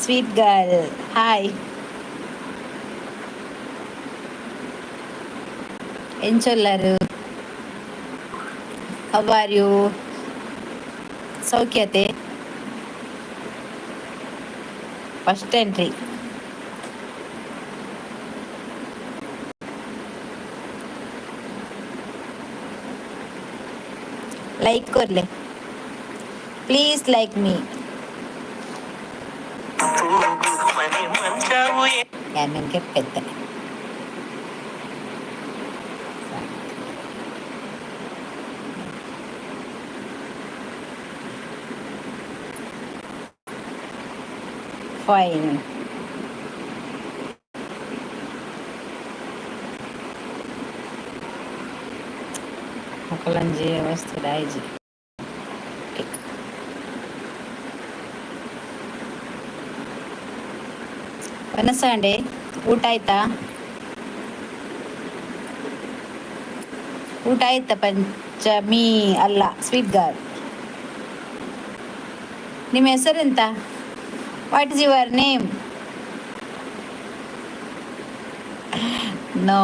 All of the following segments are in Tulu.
Sweet girl, hi. ಎಂಚೊಲ್ಲರು? How are you? ಸೌಖ್ಯತೆ? First entry. Like ಕೊರ್ಲೆ, please like me. ಯಾನ್ ಕೆಪ್ಪೆತ್ತೆ. Fine. ಮೊಕಲಂಜಿ ವ್ಯವಸ್ಥೆ ಆಯ್ಜಿ. ವನಸಾಂಡೆ, ಊಟ ಆಯ್ತಾ? ಊಟ ಆಯ್ತಾ? ಪಂಚಮಿ ಅಲ್ಲ, ಸ್ವೀಟ್ ಗರ್ಲ್. ನಿಮ್ಮ ಹೆಸರೆಂತ? What is your name? No.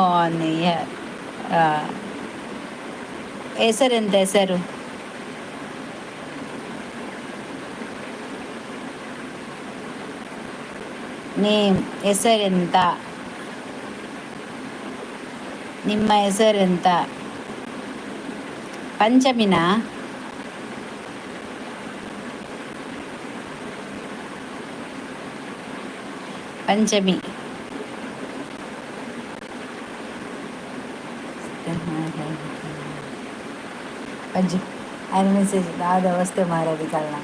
ಹೆಸರೆಂತ ಹೆಸರು? ನೇಮ್, ಹೆಸರೆಂತ? ನಿಮ್ಮ ಹೆಸರೆಂತ? ಪಂಚಮಿನಾ? ಪಂಚಮಿ. ಪಂಚು ఆయన ಮೆಸೇಜ್ ದಾದ ಅವಸ್ಥೆ ಮಾರದಿ ಕಲ್ನ.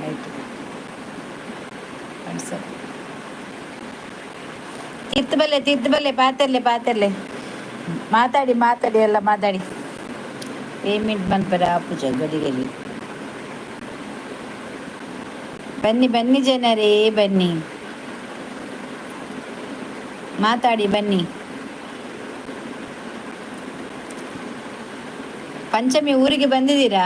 Right, WhatsApp. ತೀರ್ಥ ಬಲ್ಲೆ, ತೀರ್ಥ ಬಲ್ಲೆ, ಪಾತೆರ್ಲೆ, ಪಾತೆರ್ಲೆ, ಮಾತಾಡಿ, ಮಾತಾಡಿ, ಎಲ್ಲ ಮಾತಾಡಿ. ಪೇಮೆಂಟ್ ಮನ್ಪರ ಆಪುಜ ಗಡಿಗಲಿ. ಬನ್ನಿ, ಬನ್ನಿ ಜನರೇ, ಬನ್ನಿ, ಮಾತಾಡಿ, ಬನ್ನಿ. ಪಂಚಮಿ, ಊರಿಗೆ ಬಂದಿದ್ದೀರಾ?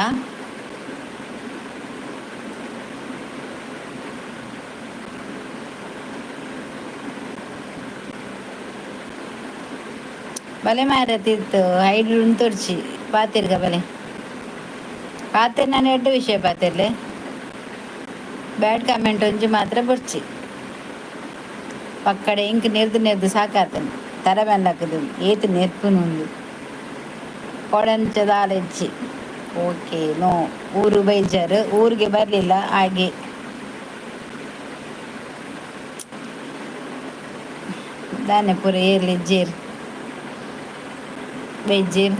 ಬಲೆ ಮಾರ ತೀರ್ತು ಹೈಡ್ ಉಂತೊರ್ಚಿ. ಪಾತಿರ್ಗ ಬಲೆ ಪಾತೆರ್. ನಾನು ಎಡ್ಡೆ ವಿಷಯ ಪಾತೆರ್ಲೆ. ಬ್ಯಾಡ್ ಕಾಮೆಂಟ್ ಒಂಜಿ ಮಾತ್ರ ಬೊರ್ಚಿ. ಪಕ್ಕಡೆ ಇಂಕ್ ನೆರ್ದು ನೆರ್ದು ಸಾಕಾತನು. ತರೆ ಮೆಲ್ಲಕದು ಏತ್ ನೆರ್ಪುನುಂದು ಕೊಡಂಚ ದಾಲೆಚ್ಚಿ. ಓಕೆ, ನೋ, ಊರು ಬೈಜಾರು, ಊರಿಗೆ ಬರಲಿಲ್ಲ ಹಾಗೆ. ದಾನೆ ಪೂರ ಏರ್ಲಿ ಜೇರ್ ಬೈಜೇರ್.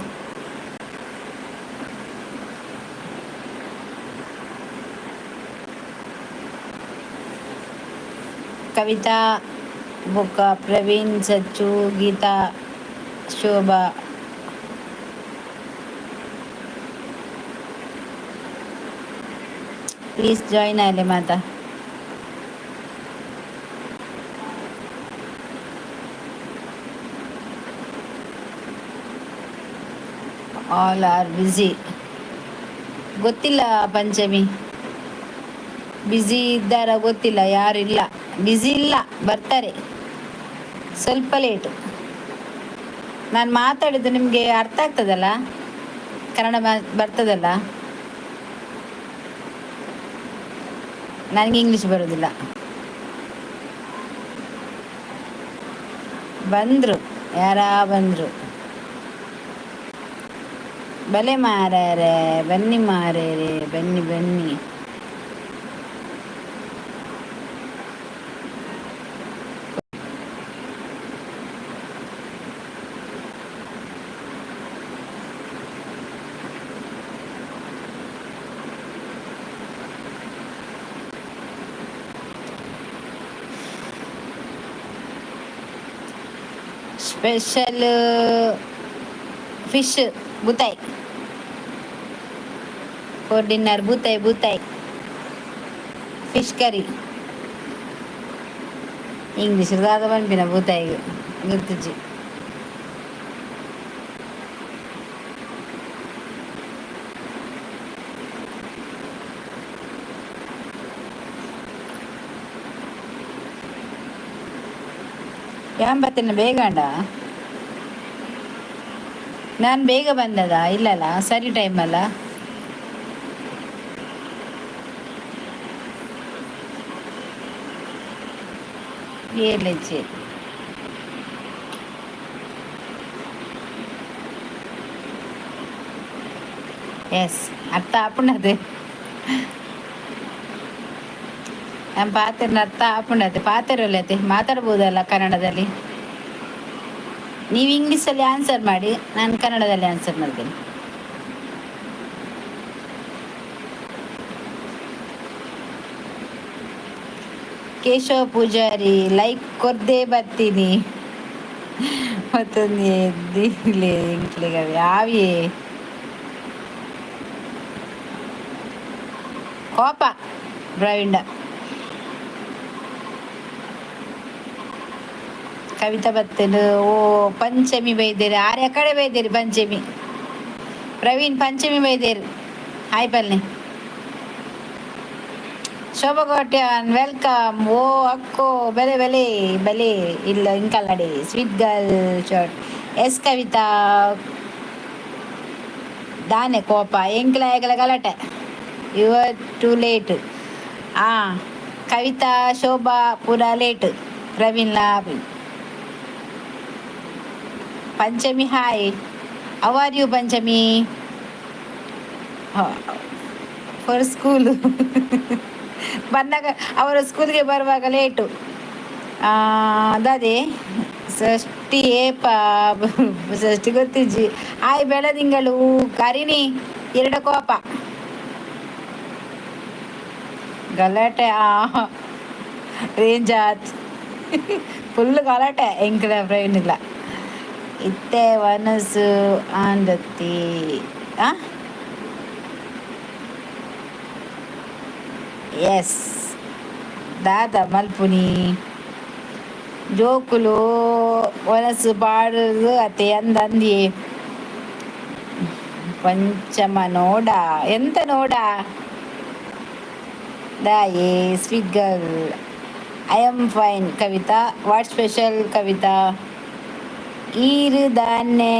ಕವಿತಾ ಬೊಕ್ಕ ಪ್ರವೀಣ್, ಸಚ್ಚು, ಗೀತಾ, ಶೋಭಾ, ಪ್ಲೀಸ್ ಜಾಯಿನ್ ಆಲೆ ಮಾತ. All are busy. ಗೊತ್ತಿಲ್ಲ ಪಂಚಮಿ, ಬ್ಯುಸಿ ಇದ್ದಾರ ಗೊತ್ತಿಲ್ಲ. ಯಾರು ಇಲ್ಲ, ಬ್ಯುಸಿ ಇಲ್ಲ, ಬರ್ತಾರೆ, ಸ್ವಲ್ಪ ಲೇಟು. ನಾನು ಮಾತಾಡಿದ್ದು ನಿಮಗೆ ಅರ್ಥ ಆಗ್ತದಲ್ಲ? ಕನ್ನಡ ಬರ್ತದಲ್ಲ? ನನಗೆ ಇಂಗ್ಲೀಷ್ ಬರೋದಿಲ್ಲ. ಬಂದರು, ಯಾರ ಬಂದರು? ಬಲೆ ಮಾರ್ಯಾರೆ, ಬನ್ನಿ ಮಾರ್ಯಾರೆ, ಬನ್ನಿ ಬನ್ನಿ. ಸ್ಪೆಷಲ್ ಫಿಶ್ ಬೂತಾಯಿ ಫಾರ್ ಡಿನ್ನರ್. ಬೂತಾಯಿ, ಬೂತಾಯಿ ಫಿಶ್ ಕರಿ. ಇಂಗ್ಲೀಷ್ ದಾದ ಪನ್ಪಿನ ಬೂತಾಯಿಗೆ ಗೊತ್ತುಜಿ. ಯಾನ್ ಬತ್ತಿನ ಬೇಗ. ನಾನು ಬೇಗ ಬಂದದ ಇಲ್ಲಲ್ಲ, ಸರಿ ಟೈಮ್ ಅಲ್ಲ. ಏರ್ಲೆಚ್ಚಿ ಎಸ್, ಅರ್ಥ ಆಪುಂಡದು. ನಮ್ಮ ಪಾತೆರ್ನ ಅರ್ಥ ಆಪುಂಡತೆ. ಪಾತೆರೊಲ್ಲತೆ, ಮಾತಾಡ್ಬೋದಲ್ಲ ಕನ್ನಡದಲ್ಲಿ. ನೀವು ಇಂಗ್ಲೀಷಲ್ಲಿ ಆನ್ಸರ್ ಮಾಡಿ, ನಾನು ಕನ್ನಡದಲ್ಲಿ ಆನ್ಸರ್ ಮಾಡ್ತೀನಿ. ಕೇಶವ ಪೂಜಾರಿ, ಲೈಕ್ ಕೊರ್ದೇ ಬರ್ತೀನಿ. ಮತ್ತೊಂದು ಯಾವೇ ಕೋಪ ಪ್ರವೀಣ. ಕವಿತಾ ಬತ್ತನು. ಓ, ಪಂಚಮಿ ಬೈದೇರಿ. ಆರ್ಯ ಕಡೆ ಬೈದೇರಿ ಪಂಚಮಿ. ಪ್ರವೀಣ್, ಪಂಚಮಿ ಬೈದೇರಿ. ಹಾಯ್ ಪಲ್ನಿ. ಶೋಭಾ ಕೋಟ್ಯಾನ್, welcome. ಓ ಅಕ್ಕೋ, ಬೆಲೆ ಬೆಲೆ ಬೆಲೆ ಇಲ್ಲ ಇಂಕಲ್ಲಡಿ. Sweet girl short. S Kavita, ದಾನೆ ಕೋಪ? ಎಂಕ್ಲ ಏಕಲ ಗಲಾಟೆ. You are too late. ಆ ಕವಿತಾ, ಶೋಭಾ ಪೂರ ಲೇಟ್. ಪ್ರವೀಣ್ ಲಾಭಿ. Panchami, hi, how are you Panchami? For school ಬಂದಾಗ, ಅವರು ಸ್ಕೂಲ್ಗೆ ಬರುವಾಗ ಲೇಟು. ಅದೇ ಷಷ್ಠಿ ಏಪ? ಷಷ್ಠಿ ಗೊತ್ತಿಜ್ಜಿ. ಆಯ್ ಬೆಳದಿಂಗಳು ಕರಿಣಿ. ಎರಡು ಕೋಪ ಗಲಾಟೆ. ಆ ರೇಂಜ್ ಆತ್, ಫುಲ್ ಗಲಾಟೆ. ಎಂಕಲ ಬ್ರೈನ್ ಇಲ್ಲ. ಇತ್ತೆ ವನಸು ಆಂದತ್ತಿ. ಆ ಎಸ್, ದಾದ ಮಲ್ಪುನಿ? ಜೋಕುಲು ವನಸು ಪಾಡುದು ಅತ್ತೆ ಅಂದ ಅಂದಿಯೇ. ಪಂಚಮ ನೋಡ, ಎಂತ ನೋಡ ದಾಯೆ? Sweet girl, I am fine Kavita. What special Kavita? ಈರು ದಾನೆ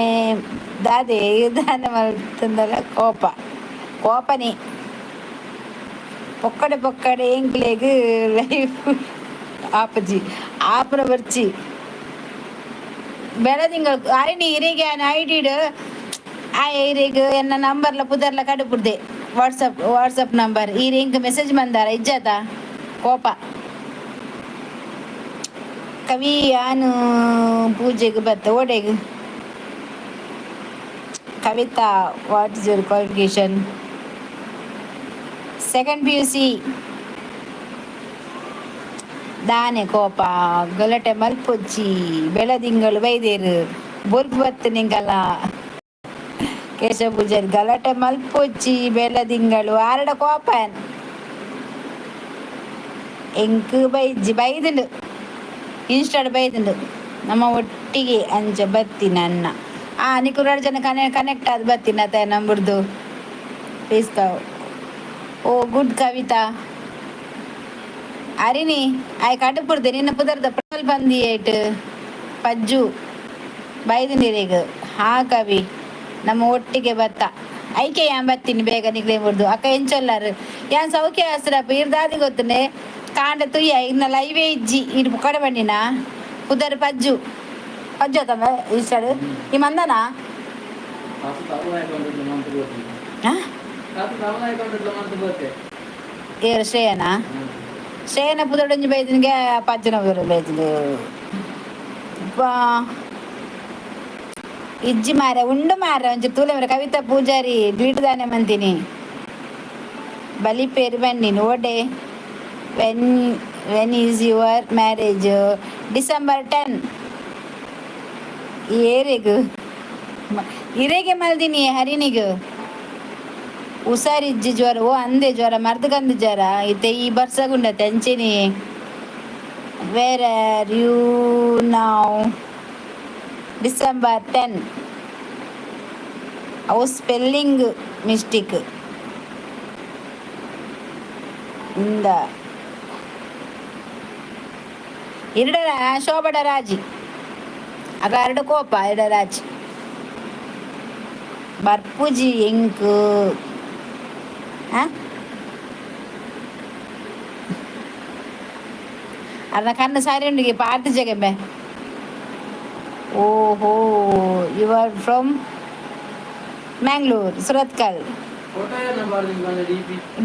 ದಾದೆ? ದಾನೆ ಮಲ್ತಂದಲ್ಲ. ಕೋಪ ಕೋಪನೇ. ಪೊಕ್ಕಡೆ ಪೊಕ್ಕಡೆ ಎಂಕ್ಲೆಗ್ ಲೈಫ್ ಆಪಜಿ ಆಪನ ಬರ್ಚಿ. ಬೆಳದಿಂಗಳು ಅರಿಣಿ, ಇರೆಗೆ ಐಡಿಡ್ ಆ ಇರೆಗ್ ಎನ್ನ ನಂಬರ್ಲ ಪುದರ್ಲ ಕಡುಪುಡ್ದೆ. WhatsApp WhatsApp number. ಈರ್ ಎಂಕ್ ಮೆಸೇಜ್ ಮಂದಾರ ಇಜ್ಜಾತ? ಕೋಪ. ಕವಿ, ಯಾನು ಪೂಜೆಗೆ ಬತ್ತ ಓಡೆಗ್? Kavita, what is your qualification? Second PUC. ದಾನೆ ಕೋಪ? ಗಲಾಟೆ ಮಲ್ಪೊಚ್ಚಿ. ಬೆಳದಿಂಗಳು ಬೈದೇರು. ಬೊಲ್ಪು ಬತ್ತು ನಿಂಗಲ್ಲ. ಕೇಶವ ಪೂಜಾರಿ, ಗಲಾಟೆ ಮಲ್ಪೊಚ್ಚಿ. ಬೆಳದಿಂಗಳು ಆರಡ ಕೋಪ. ಎಂಕ್ ಬೈಜಿ ಬೈದುಂಡು, ಇನ್ಸ್ಟಾಡ್ ಬೈದುಂಡು. ನಮ್ಮ ಒಟ್ಟಿಗೆ ಅಂಚ ಬತ್ತಿನ ಅನ್ನ. ಆ ನಿಕುಲು ಎರಡು ಜನ ಕನೆಕ್ಟ್ ಆದ್ ಬತ್ತಿನ ಅತ್ತ ನಂಬುರ್ದು. ಪ್ಲೀಸ್. ಓ ಗುಡ್ ಕವಿತಾ. ಅರಿಣಿ, ಆಯ್ ಕಡುಪುಡ್ದೆ ನಿನ್ನ ಪುದರ್ದ ಪ್ರಬಲ್ ಬಂದಿ ಏಟ್. ಪಜ್ಜು ಬೈದು. ಹಾ ಕವಿ, ನಮ್ಮ ಒಟ್ಟಿಗೆ ಬತ್ತ. ಐಕೆ ಯಾನ್ ಬತ್ತೀನಿ ಬೇಗ ನಿಕ್ಲೆ ಬುಡ್ದು. ಅಕ್ಕ ಎಂಚೊಲ್ಲಾರು? ಯಾನ್ ಸೌಖ್ಯ ಹಸ್ರಪ್ಪ. ಇರ್ದಾದಿ ಗೊತ್ತನೆ ಕಾಂಡ ತುಯ್ಯ ಇನ್ನ ಲೈವೇ ಇಜ್ಜಿ. ಇರ್ ಕಡೆ ಬಣ್ಣಿನ ಪುದರ್ ಪಜ್ಜು. ಪಜ್ಜು ಅತ್ತಂಬ ಇಷ್ಟಡು ಈ ಮಂದನಾ. ಹಾ, ಏರು ಶ್ರೇಯನಾ? ಶ್ರೇಯನ ಪುದಡೊಂಜಿ ಬೈದಿನಿಗೆ, ಪಜ್ಜನ ಪುದರ್ ಬೈದಿಂದು. ಇಜ್ಜಿ ಮಾರೆ, ಉಂಡು ಮಾರೆ, ಒಂಚೂರು ತೂಲೆ ಮಾರೆ. ಕವಿತಾ ಪೂಜಾರಿ, ಡ್ವೀಟ್ ದಾನೆ ಮಂತೀನಿ. ಬಲಿಪೇರು ಬನ್ನಿ ಓಡೆ. When is your marriage? December 10. ಏರೆಗ್ ಇರೆಗೆ ಮಲ್ದಿನಿ ಹರಿಣಿಗ್ ಹುಷಾರಿಜ್ಜಿ, ಜ್ವರ. ಓ ಅಂದೆ, ಜ್ವರ ಮರ್ದಗಂದು ಜ್ವರ ಇತ್ತೆ. ಈ ಬರ್ಸಗುಂಡತೆ ಅಂಚೆನೆ. Where are you now? December 10. ಅವು ಸ್ಪೆಲ್ಲಿಂಗ್ ಮಿಸ್ಟೇಕ್ ಇಂದ ಇರಡರ. ಶೋಭಡ ರಾಜಿ. ಅಗ ಎರಡು ಕೋಪ ಎರಡರಾಚ್ ಬರ್ಪುಜಿ ಎಂಕ್. ಆ ಅರ್ನ ಕಣ್ಣು ಸಾರಿ ಉಂಡಿಗೆ ಪಾರ್ತಿ ಜಗಂಬೆ. ಓಹೋ, you are from Mangalore, Surathkal.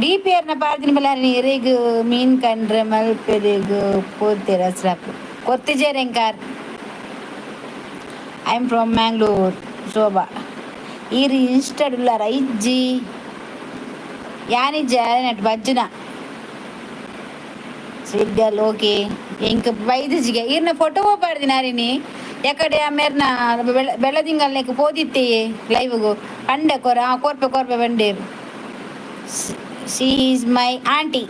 D P ಆರ್ನ ಪಾರ್ದಿನ ಬಲ್ಲಾರಿ ಎರೆಗ್ ಮೀನ್ ಕಂಡ್ರೆ ಮಲ್ಪೆರೆಗ್ ಪೋತೆರ್ ಅಸ್ರಪ್ ಕೊತ್ತಿಜೇರ್ ಎಂಕಾರ್. I am from Mangalore. Shobha ಈರ್ ಇನ್ಸ್ಟಾಡ್ ಉಲ್ಲಾರ? ಇಜ್ಜಿ, ಯಾನಿಜ್ಜ ನೆಟ್ ಬಜ್ಜುನ. Sweet girl, okay. ಎಂಕ್ ಬೈದಿಜಿಗೆ ಈರ್ನ ಫೋಟೋ ಪಾಡ್ದಿನ ಅರಿನಿ. ಎಕಡೆ ಮೇರ್ನ ಬೆಳದಿಂಗಲ್ನೆಕ್ ಪೋದಿತ್ತೆಯೇ ಲೈವ್ಗು ಪಂಡೆ ಕೊರ ಕೊರ್ಪೆ ಕೊರ್ಪೆ ಬಂಡೇರು. She is my aunty.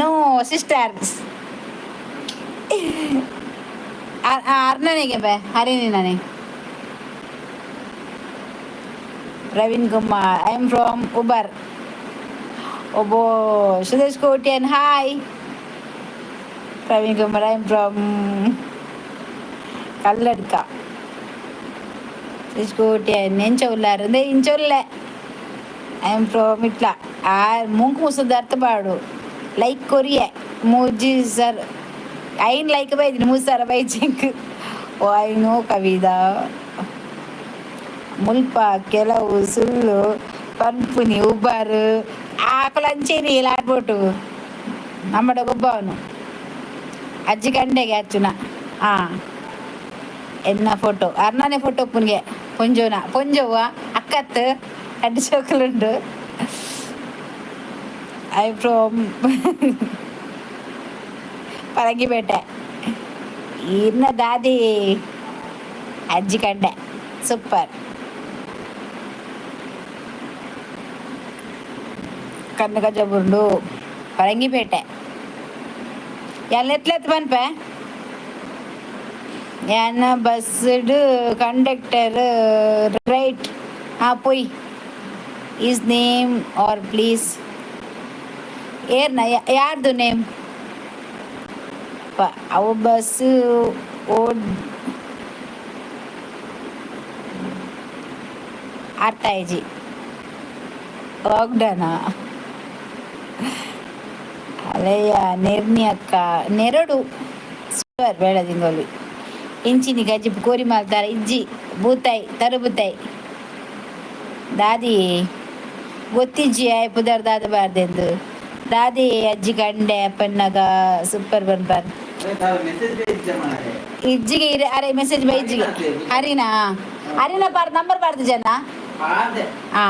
No, sister. ಅರ್ಣನಿಗೆ ಬೇ ಹರಿನಿ ನಾನೇ. Praveen Kumar, I am from Ubar. ಒಬ್ಬೋ Sudesh Kotian, hi. Praveen Kumar, I am from Kalladka. Sudesh Kotian ಎಂಚ ಉಲ್ಲಾರ್ ಅಂದೆ ಇಂಚ ಉಲ್ಲೆ. I am from ಇಟ್ಲ. ಆ ಮೂಂಕು ಮುಸುದ ಅರ್ಥ ಬಾಡು. ಲೈಕ್ ಕೊರಿಯೆ ಮೂಜಿ ಸರ್. ಐನ್ ಲೈಕ್ ಬೈದಿನಿ, ಮೂರು ಸರ ಬೈಚೆಂಕ್. ಓ, I know Kavita. ಮುಲ್ಪ ಕೆಲವು ಸುಳ್ಳು ಪನ್ಪುನಿ ಉಬ್ಬಾರು ಆಕಳ ಅಂಚೇರಿ ಲಾಡ್ಬೋಟು ನಮ್ಮಡ ಗೊಬ್ಬವನು ಅಜ್ಜಿ ಕಂಡೆಗೆ ಅಚ್ಚುನ. ಆ ಎನ್ನ ಫೋಟೋ, ಅರ್ಣನೆ ಫೋಟೋ ಪುನ್ಗೆ ಪೊಂಜೋನ ಪೊಂಜೋವ ಅಕ್ಕತ್ತು ಅಡ್ಡು ಚೋಕಲುಂಡು. I from Parangipete. ಇನ್ನ ದಾದಿ ಅಜ್ಜಿ ಕಂಡೆ. ಸೂಪರ್. ಕಣ್ಣು ಕಜ್ಜಬುಂಡು ಪರಂಗಿಪೇಟೆ. ಎಲ್ಲ ಎತ್ಲೆತ್ ಪನ್ಪೆ ಯಾನ ಬಸ್ಡ್ ಕಂಡಕ್ಟರ್ ರೈಟ್. ಹಾ ಪೊಯ್ is name R please. ಏರ್ನ ಯಾರ್ದು ನೇಮ್? ಅವು ಬಸ್ ಓಡ್ ಅರ್ಥ ಆಯ್ಜಿ. ವಾಗ್ಡನಾ ಅಲೆಯ ನೆರ್ನಿ ಅಕ್ಕ ನೆರಡು ಸೂಪರ್. ಬೇಡದಿಂಗೋಲಿ ಇಂಚಿನಿ ಗಜ್ಜಿಪು ಕೋರಿ ಮಾಲ್ತಾರ ಇಜ್ಜಿ ಬೂತಾಯಿ ತರುಬುತಾಯಿ ದಾದಿ ಗೊತ್ತಿಜ್ಜಿ ಆಯ್ ಪುದರ್ ದಾದ ಬಾರ್ದೆಂದು. ದಾದಿ ಅಜ್ಜಿ ಕಂಡೆ ಪನ್ನಾಗ ಸೂಪರ್ ಬನ್ಪಾರ್. ಇಜ್ಜಿಗೆ ಇರೆ ಅರೆ ಮೆಸೇಜ್ ಬೈ ಇಜ್ಜಿಗೆ. ಹರಿನಾ ಹರಿನ ಪಾರ್ ನಂಬರ್ ಬಾರ್ದು ಜನ. ಆ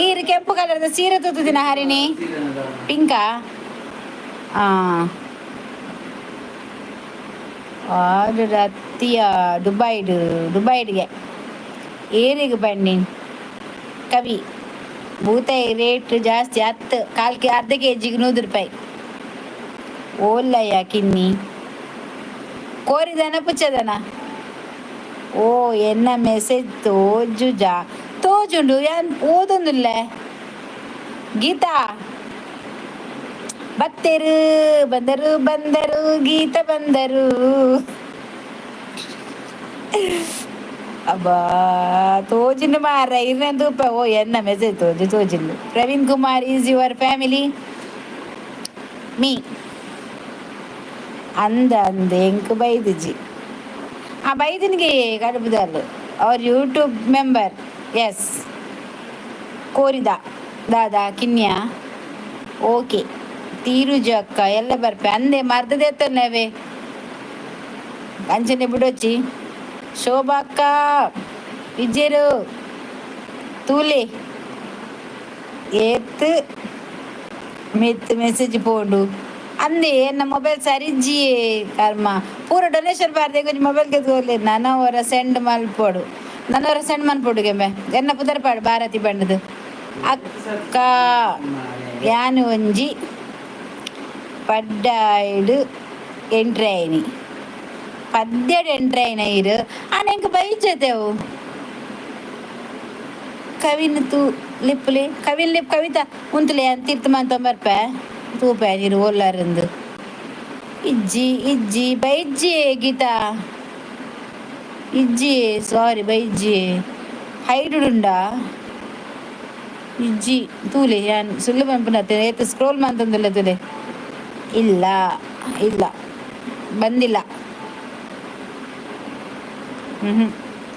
ಈರು ಕೆಂಪು ಕಲರ್ದ ಸೀರೆ ತೂತುದಿನ ಹರಿಣಿ ಪಿಂಕಾ. ಆ ಆಡು ರತ್ತಿಯ ದುಬೈಡ್ ದುಬೈಡ್ಗೆ ಏರಿಗೆ ಬನ್ನಿ. ಕವಿ ಬೂತಾಯಿ ರೇಟ್ ಜಾಸ್ತಿ ಹತ್ತು ಕಾಲ್ ಕೆ ಅರ್ಧ ಕೆ ಜಿಗೆ 100 ರೂಪಾಯಿ. ಓಲ್ಲಯ್ಯ ಕಿನ್ನಿ ಕೋರಿದನ ಪುಚ್ಚದನ. ಓ ಎನ್ನ ಮೆಸೇಜ್ ತೋಜುಜಾ? ತೋಜುಂಡು, ಯಾನ್ ಓದೊಂದುಲ್ಲೆ. ಗೀತಾ ಬತ್ತೆರು ಬಂದರು ಬಂದರು ಗೀತ ಬಂದರು. ಅಬ್ಬಾ ತೋಜಿಂಡು ಮಾರ ಇರ್ನ ತೂಪ. ಓ ಎನ್ನ message ತೋಜು ತೋಜಿಂಡು. Praveen Kumar is your family me ಅಂದ ಅಂದ ಎಂಕ್ ಬೈದಿಜಿ. ಆ ಬೈದಿನಿಗೆ ಕಡುಬುದಲ್ಲು ಅವ್ರ ಯೂಟ್ಯೂಬ್ ಮೆಂಬರ್. ಎಸ್ ಕೋರಿದ ದಾದಾ ಕಿನ್ಯಾ. ಓಕೆ ತೀರುಜ ಅಕ್ಕ ಎಲ್ಲ ಬರ್ಪೆ ಅಂದೆ ಮರ್ದದೇತನವೇ ಅಂಚನೆ ಬಿಡೋಚಿ. ಶೋಭಾಕ್ಕ ವಿಜಯರು ತೂಲೆ ಏತ್ ಮೆತ್ ಮೆಸೇಜ್ ಪೋಂಡು ಅಂದೆ. ಎನ್ನ ಮೊಬೈಲ್ ಸರಿಜ್ಜಿ ಕರ್ಮ. ಪೂರ ಡೊನೇಷನ್ ಬಾರ್ದೆ ಕೊಂಚ ಮೊಬೈಲ್ ಕೆತ್ಕೋಲೆ. ನನ ಹೊರ ಸೆಂಡ್ ಮಲ್ಪೊಡು, ನನ ಹೊರ ಸೆಂಡ್ ಮಲ್ಪೊಡು ಗೆಂಬೆ. ಎನ್ನ ಪುದರ್ ಪಾಡು ಭಾರತಿ ಬಂಡದು. ಅಕ್ಕ ಯಾನು ಒಂಜಿ ಪಡ್ಡಾಯ್ಡು ಎಂಟ್ರಿ ಆಯ್ನಿ. ಪದ್ಯಡ್ ಎಂಟ್ರಿ ಆಯ್ನ ಇರು ಆಂಡ ಎಂಕ್ ಬೈಜತೆವು. ಕವಿನ್ ತೂ ಲಿಪ್ಪುಲೆ ಕವಿನ್ ಲಿಪ್ ಕವಿತಾ ಉಂತುಲೆ ತೀರ್ಥ ಮಂತೊಂಬರ್ಪೆ ತೂಪೆ ನೀರು ಓಲ್ಲಾರಂದು. ಇಜ್ಜಿ ಇಜ್ಜಿ ಬೈಜ್ಜಿ ಗೀತಾ. ಇಜ್ಜಿ, ಸಾರಿ ಬೈಜ್ಜಿ. ಹೈಡುಂಡಾ? ಇಜ್ಜಿ. ತೂಲೆ, ಯಾನ್ ಸುಳ್ಳು ಪನ್ಪುನತ್ತೆ. ಏತ್ ಸ್ಕ್ರೋಲ್ ಮಂತೊಂದುಲ್ಲ, ತೂಲೆ. ಇಲ್ಲ ಇಲ್ಲ, ಬಂದಿಲ್ಲ. ಹ್ಞೂ,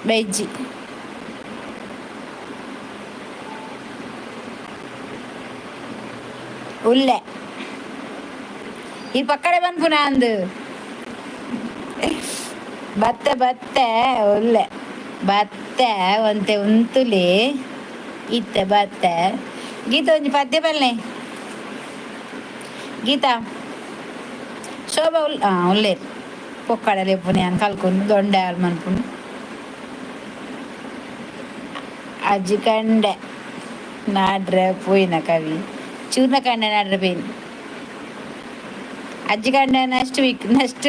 ಬೈಜ್ಜಿ. ಉಲ್ಲೆ. ಈ ಪಕ್ಕಡೆ ಪನ್ಪುನ ಅಂದು. ಬತ್ತೆ ಬತ್ತೆ, ಉಲ್ಲೆ. ಬತ್ತೆ, ಒಂತೆ ಉಂತುಲಿ. ಇತ್ತೆ ಬತ್ತೆ. ಗೀತ, ಒಂಜಿ ಪದ್ಯ ಬಲ್ಲೆ ಗೀತಾ. ಶೋಭಾ ಉಲ್ ಹಾಂ ಉಲ್ಲೇರು. ಪೊಕ್ಕಡಲೆ ಇಪ್ಪುನಿ ಯಾನ್ ಕಲ್ಕೊಂಡು ದೊಂಡೆ ಹಾಲು ಮನ್ಪುಂಡು. ಅಜ್ಜಿ ಕಂಡೆ ನಾಡ್ರೆ ಪೋಯಿನ ಕವಿ. ಚೂರ್ಣ ಕಂಡೆ ನಾಡ್ರೆ ಪೋಯಿನ. ಅಜ್ಜಿ ಕಂಡೆ ನೆಕ್ಸ್ಟ್ ವೀಕ್, ನೆಕ್ಸ್ಟ್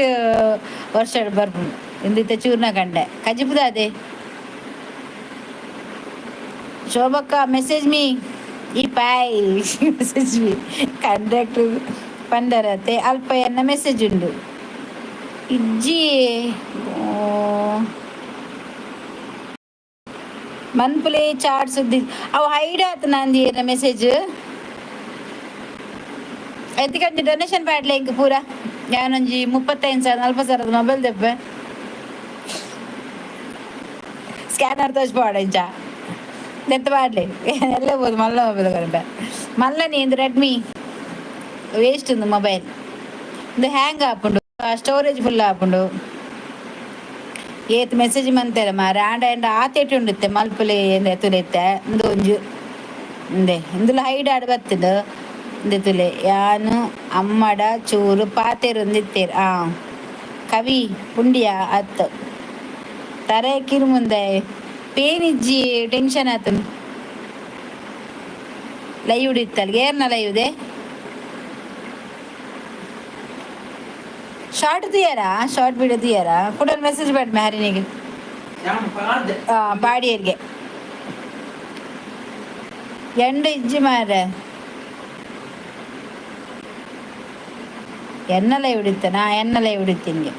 ವರ್ಷ ಬರ್ಪುಂಡು. ಇಂದಿತ್ತ ಚೂರ್ಣ ಕಂಡೆ ಕಜಿಪುದ ಅದೇ. ಶೋಭಕ್ಕ, ಮೆಸೇಜ್ ಮೀ. ಈ ಪಾಯ್ ಮೆಸೇಜ್ ಮೀ. ಕಂಡಕ್ಟರ್ ಪಂಡರತೆ ಅಲ್ಪ ಎನ್ನ ಮೆಸೇಜ್ ಉಂಡು. ಇಜ್ಜಿ. ಮನ್ಪುಲೆ ಚಾಟ್ ಸುದ್ದಿ. ಅವು ಹೈಡ್ ಆತು ನಂದಿ ಮೆಸೇಜ್. ಎತ್ತಿಕಂಜಿ ಡೊನೇಷನ್ ಪಾಡ್ಲೆ ಇಂಕ್ ಪೂರ. ಯಾನೊಂಜಿ 35,000 40,000ದ ಮೊಬೈಲ್ ದೆಪ್ಪೆ. ಸ್ಕ್ಯಾನರ್ ತೋಚ್ಪಾಡ ಇಂಚ ದೆತ್ತ ಪಾಡ್ಲೆ. ಎಲ್ಲ ಬೋದು ಮಲ್ಲ ಮೊಬೈಲ್ ಕೊರಪೆ. ಮಲ್ಲ ಇಂದು ರೆಡ್ಮಿ ವೇಸ್ಟ್. ಉಂದು ಮೊಬೈಲ್ ಇಂದು ಹ್ಯಾಂಗ್ ಆಪುಂಡು, ಸ್ಟೋರೇಜ್ ಫುಲ್ ಆಪುಂಡು. ಏತ್ ಮೆಸೇಜ್ ಮಂತೆರ ಮಾರೆ. ಆಂಡ ಆಂಡ ಆತೇಟಿ ಉಂಡುತ್ತೆ ಮಲ್ಪುಲೆ ತುಲೆತ್ತೆ. ಇಂದು ಒಂಜಿ ಇಂದೆ ಇಂದುಲ ಹೈಡ್ ಆಡ್ ಬತ್ತುಂಡು. ಇಂದೆ ತುಲೆ, ಯಾನು ಅಮ್ಮಡ ಚೂರು ಪಾತೆರೊಂದಿತ್ತೇರ್. ಆ ಕವಿ ಪುಂಡಿಯ ಅತ್ತು ತರೆ ಕಿರುಮುಂದೆ. ಪೇನ್ ಇಜ್ಜಿ, ಟೆನ್ಷನ್ ಆತುಂಡು. ಲೈವ್ ಇತ್ತಲ್ ಏರ್ನ ಲೈವ್ ಇದೆ. ಶಾರ್ಟ್ തീಯರಾ? ಶಾರ್ಟ್ ವಿಡಿಯೋ തീಯರಾ? ಕೂಡ ಮೆಸೇಜ್ ಬೇಡ ಹರಿನಿಗೆ. ಪಾಡಿಯರಿಗೆ ಎಂಡ ಇಜ್ಜಿ ಮಾರೆ. ಎನ್ನಲೈ ಉಡಿತನಾ? ಎನ್ನಲೈ ಉಡಿತಿಂಗೆ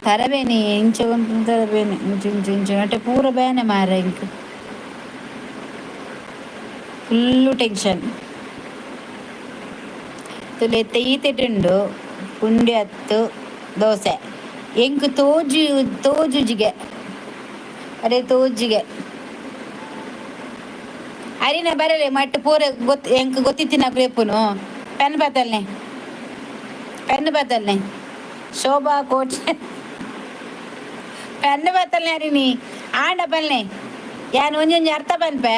ತರಬೇನಿ. ಇಂಚ ಒಂದು ತರಬೇನಿ. ಇಂಚು ಇಂಚು ಇಂಚು ಅಟೆ ಪೂರ ಬೇನೆ ಮಾರ. ಇಂಕ್ ಫುಲ್ಲು ಟೆನ್ಷನ್. ತುಲೆ ಈತೆಟುಂಡು ಪುಂಡಿ ಹತ್ತು ದೋಸೆ. ಎಂಕ್ ತೋಜು ತೋಜುಜಿಗೆ. ಅರೆ, ತೋಜಿಗೆ ಅರಿನ ಬರಲೆ ಮಟ್ಟ ಪೂರ ಗೊತ್ತು. ಎಂಕ್ ಗೊತ್ತಿತ್ತಿನ ರೇಪುನು. ಪೆನ್ ಬತ್ತಲ್ನೆ, ಪೆನ್ ಬತ್ತಲ್ನೆ. ಶೋಭಾ ಕೋಟ್ ಪೆನ್ ಬತ್ತಲ್ನೆ. ಅರಿನಿ ಆಂಡ ಪಲ್ನೆ. ಯಾನ್ ಒಂಜೊಂಜಿ ಅರ್ಥ ಪನ್ಪೆ.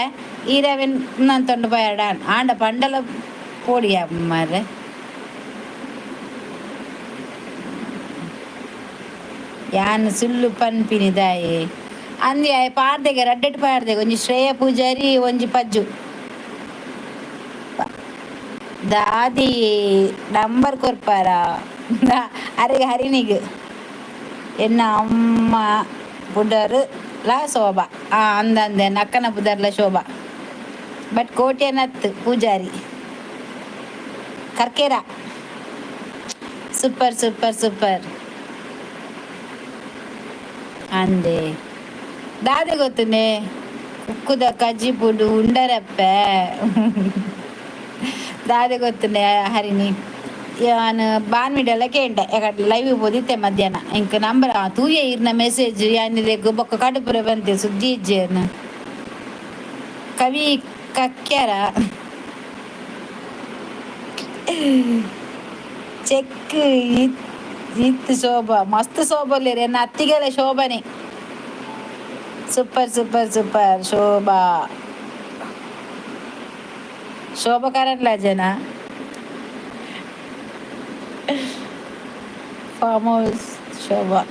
ಈರವೆನ್ ನಂತೊಂಡು ಪೋಯಡ. ಆಂಡ ಪಂಡಲ ಪೋಡಿಯ ಮಾರ್ರೆ. ಯಾನ್ ಸುಳ್ಳು ಪನ್ಪಿನಿ ದಾಯೆ ಅಂದಿ? ಆಯೆ ಪಾಡ್ದೆಗೆ ರಡ್ಡೆಟ್ ಪಾಡ್ದೆಗೆ. ಒಂಜಿ ಶ್ರೇಯ ಪೂಜಾರಿ, ಒಂಜಿ ಪಜ್ಜು. ದಾದಿ ನಂಬರ್ ಕೊರ್ಪಾರ ಅರೆಗೆ ಹರಿಣಿಗ್? ಎನ್ನ ಅಮ್ಮ ಪುಡರ್ ಲಾ ಶೋಭಾ. ಆ ಅಂದ ಅಂದೆ ಅಕ್ಕನ ಪುದರ್ಲ ಶೋಭಾ. ಬಟ್ ಕೋಟ್ಯನತ್ Poojary Karkera. Super super super ಅಂದೆ. ದಾದೆ ಗೊತ್ತುನೆ? ಕುಕ್ಕುದ ಕಜ್ಜಿಪುಡು ಉಂಡರಪ್ಪೆ. ದಾದೆ ಗೊತ್ತುನೆ ಹರಿಣಿ? ಯಾನ್ ಬಾನ್ವಿಡೆಲ್ಲ ಕೇಂಡೆ. ಯಾಕಂದ್ರೆ ಲೈವ್ ಪೋದಿತ್ತೆ ಮಧ್ಯಾಹ್ನ. ಇಂಕ್ ನಂಬರ್ ತೂಯೆ ಇರ್ನ ಮೆಸೇಜ್. ಯಾನ್ ಇರೆಗ್ ಬೊಕ್ಕ ಕಡುಪುರ ಬಂತೆ. ಸುದ್ದಿ ಇಜ್ಜೇರ್ನ. ಕವಿ ಕಕ್ಕೆರ ಚೆಕ್ ಇತ್ತು. ಶೋಭಾ ಮಸ್ತ್ ಶೋಭಾ ಎನ್ನ ಅತ್ತಿಗೆಲ್ಲ ಶೋಭನೆ. Super super super Shobha. Shobha Karandlaje farm house Shobha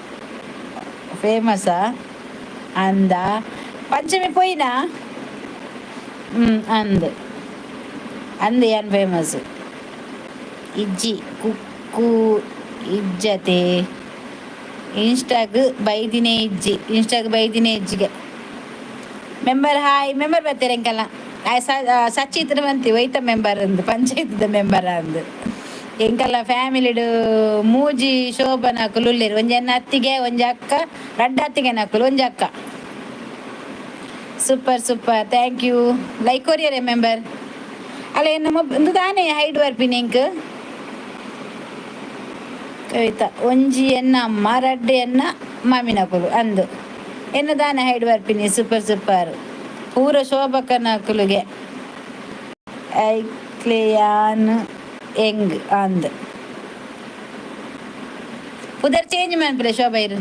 ಫೇಮಸಾ ಅಂದ. ಪಂಚಮಿ ಪೋಯಿನಾ? ಹ್ಞೂ, ಅಂದ್ ಅಂದ್ ಏನು ಫೇಮಸ್ ಇಜ್ಜಿ. ಕುಕ್ಕು ಇಜ್ಜತೆ. ಇನ್ಸ್ಟಾಗ್ ಬೈದಿನೇ ಇಜ್ಜಿ. ಇನ್ಸ್ಟಾಗ್ ಬೈದಿನೇ ಇಜ್ಜಿಗೆ. Member hi. ಮೆಂಬರ್ ಬರ್ತೀರ ಎಂಕಲ್ಲ. ಸಚಿತ್ರ ಬಂತಿ ಒಯ್ತ ಮೆಂಬರ್ ಅಂದು, ಪಂಚಾಯತ್ದ ಮೆಂಬರ್ ಅಂದು. ಎಂಕಲ್ಲ ಫ್ಯಾಮಿಲಿಡ್ ಮೂಜಿ ಶೋಭನಕುಲು ಉಲ್ಲೆರ್. ಒಂಜಿ ಎನ್ನ ಅತ್ತಿಗೆ, ಒಂಜಿ ಅಕ್ಕ, ರಡ್ಡ್ ಅತ್ತಿಗೆ ನಕುಲು, ಒಂಜಿ ಅಕ್ಕ. Super, super, thank you. Like ಕೊರಿಯರೆ ಮೆಂಬರ್ ಅಲ್ಲ. ಎನ್ನ ಮೊಬ್ ಇಂದು ದಾನೆ ಹೈಡ್ ಬರ್ಪಿನಿ ಎಂಕ್? ಕವಿತಾ, ಒಂಜಿ ಎನ್ನ ಅಮ್ಮ, ರಡ್ಡ್ ಎನ್ನ ಮಾಮಿನಕುಲು ಅಂದು. ಎನ್ನ ದಾನೆ ಹೈಡ್ ಬರ್ಪಿನಿ? Super, super. ಪೂರ ಶೋಭಕನಕುಲುಗೆ ಐಕ್ಲೆಯಾನ್ ಎಂಗ್ ಅಂದ್. ಪುದರ್ ಚೇಂಜ್ ಮನ್ಪುಲೆ ಶೋಭೈರ್.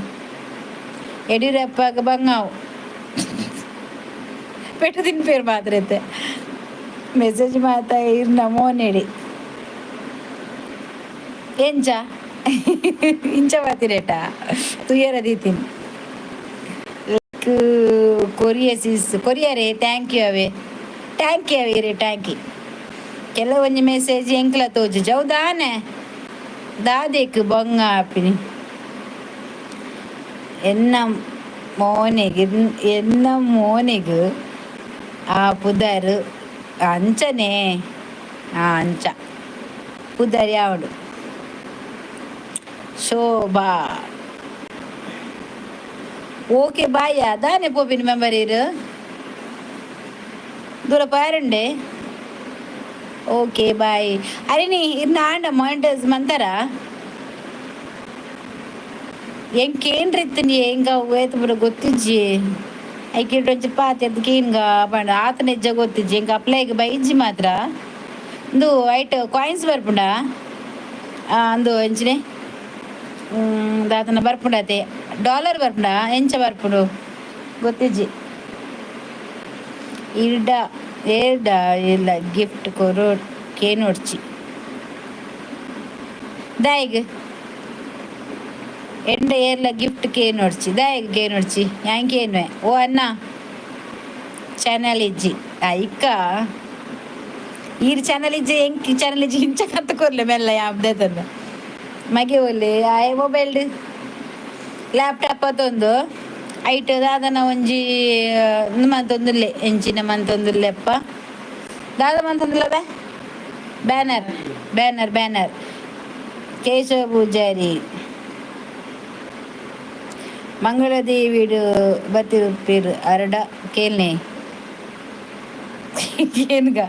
ಯಡಿಯೂರಪ್ಪಗ್ ಬಂಗಾವು ಪೆಟ್ಟು ತಿನ್ಪೇರು ಮಾತ್ರ. ಮೆಸೇಜ್ ಮಾತ ಇರ್ನ ಮೋನೆಡಿ ಎಂಚ ಇಂಚ ಮಾತಿರೇಟ ತುಯರ ದೀತೀನಿ. ಲೈಕ್ ಕೊರಿಯ ಸಿಸ್, ಕೊರಿಯರೇ, thank you away, thank you away ರೇ, thank you. ಕೆಲವೊಂಜಿ ಮೆಸೇಜ್ ಎಂಕ್ಲ ತೋಜು ಜೌದಾನೆ ದಾದೇಕ್ ಬಂಗ ಆಪಿನಿ. ಎನ್ನ ಮೋನೆಗ್, ಎನ್ನ ಮೋನೆಗ್ ಆ ಪುದರ್ ಅಂಚನೆ. ಆ ಅಂಚ ಪುದರ್ ಯಾವಡು? ಶೋಭಾ. Okay, boy. ದಾನೆ ಪೋಪಿನ ಮೆಂಬರ್ ಇರು ದೂರ ಪಾರುಂಡೆ. Okay, boy. ಅರೆ, ಇರ್ನ ಆಂಡ ಮಾನಿಟೈಸ್ ಮಂತಾರ? ಎಂಕ್ ಏನ್ರಿತ್ತೀನಿ? ಎಂಕ ಏತ್ ಪೂರ ಗೊತ್ತಿಜ್ಜಿ. ಐಕೆ ಒಂಚೂರು ಪಾತೆರ್ದ್ ಕೇನ್ಗ ಪಂಡ ಆತ ನಿಜ ಗೊತ್ತಿಜ್ಜಿ. ಎಂಕ್ ಅಪ್ಲೈಗ್ ಬೈಜಿ ಮಾತ್ರ. ಇಂದು ಐಟ್ ಕಾಯಿನ್ಸ್ ಬರ್ಪುಂಡ? ಅಂದು ಎಂಚಿನೆ ದಾತನ ಬರ್ಪುಂಡತೆ, ಡಾಲರ್ ಬರ್ಪುಂಡ? ಎಂಚ ಬರ್ಪುಂಡು ಗೊತ್ತಿಜ್ಜಿ. ಇರ್ಡ ಏರ್ಡ ಇಲ್ಲ ಗಿಫ್ಟ್ ಕೊರು ಕೇನೊಡ್ಚಿ ದಾಯಿಗ್. ಎಂಡ ಏರ್ಲ ಗಿಫ್ಟ್ ಕೇನೊಡ್ಚಿ, ದಾಯಿಗ್ ಕೇನೊಡ್ಚಿ? ಯಾನ್ ಕೇನ್ವೆ. ಓ ಅಣ್ಣ, ಚಾನಲ್ ಇಜ್ಜಿ ಐಕ. ಈರ್ ಚಾನಲ್ ಇಜ್ಜಿ, ಎಂಕ್ ಚಾನಲ್ ಇಜ್ಜಿ. ಇಂಚ ಕತ್ತು ಕೊರ್ಲೆ ಮೆಲ್ಲ ಯಾವ್ದೇ ಮಗೆ ಒಲ್ಲೆ. ಆಯೆ ಮೊಬೈಲ್ ಲ್ಯಾಪ್ಟಾಪ್ ಅತೊಂದು ಐಟ್ ದಾದನ ಒಂಜಿ ಮಂತೊಂದುಲ್ಲೆ. ಎಂಚಿನ ಮಂತೊಂದುಲ್ಲೆಪ್ಪ? ದಾದ ಮಂತೊಂದುಲ್ಲ ಬೇ? Banner, banner, banner. Keshava Poojary, ಮಂಗಳದೇವಿಡು ಬತ್ತಿರುಪ್ಪೀರ್ ಅರಡ ಕೇಳ್ನೆ ಏನ್ಗ.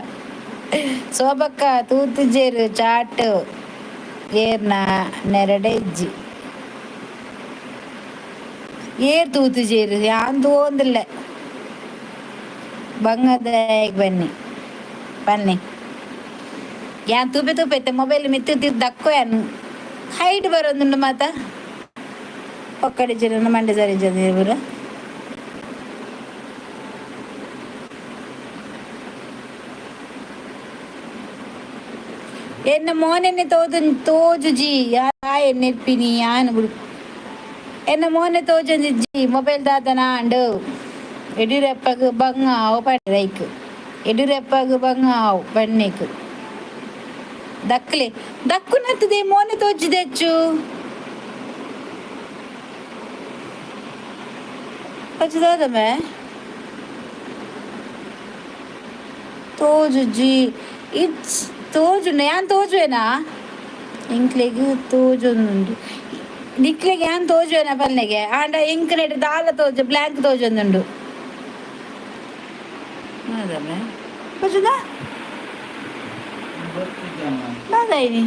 ಸೋಬಕ್ಕ ತೂತುಜೇರು ಚಾಟ್ ಏರ್ನ ನೆರಡೆ ಇಜ್ಜಿ. ಏರ್ ತೂತುಜೇರು? ಯಾನ್ ತೂವೊಂದಿಲ್ಲೆ. ಬಂಗದ ಬನ್ನಿ ಬನ್ನಿ. ಯಾನ್ ತೂಪೆ ತೂಪೆ ಮೊಬೈಲ್ ಮಿತ್ತು ತಿರ್ದು ದಕ್ಕೋ. ಯಾನ್ ಹೈಟ್ ಬರೋದುಂಡು ಮಾತ ಪೊಕ್ಕಡೆ ಜನ ಮಂಡೆ ಸರಿ ಜನ. ಎನ್ನ ಮೋನೆನೆ ತೋದು ತೋಜುಜಿ. ಯಾ ನೆರ್ಪಿನಿ ಯಾನ್ ಬುಡು. ಎನ್ನ ಮೋನೆ ತೋಜೊಂದಿಜ್ಜಿ. ಮೊಬೈಲ್ ದಾದನ ಆಂಡ್? ಯಡಿಯೂರಪ್ಪಗ್ ಬಂಗ ಆವು ಪಂಡ್. ಯಡಿಯೂರಪ್ಪಗ್ ಬಂಗ ಆವು ಪನ್ನೆಕ್ ದಕ್ಲೆ ದಕ್ಕುನತ್ತದೆ. ಮೋನೆ ತೋಜಿದೆಚ್ಚು ತೋಜುದಾದಮೆ ತೋಜುಜಿ. ಇಚ್ ತೋಜುಂಡು. ಯಾನ್ ತೋಜುವೆನಾ? ಎಂಕ್ಲೆಗ್ ತೋಜೊಂದುಂಡು. ನಿಕ್ಲೆಗ್ ಯಾನ್ ತೋಜುವೆನ ಪಲ್ಲೆಗೆ? ಆಂಡ ಎಂಕ್ ನೆಟ್ ದಾಲ ತೋಜು, ಬ್ಲ್ಯಾಂಕ್ ತೋಜೊಂದುಂಡು. ಹೌದಮ್ಮೆ, ತೋಜುದಾ? ದಾದಾಯಿನಿ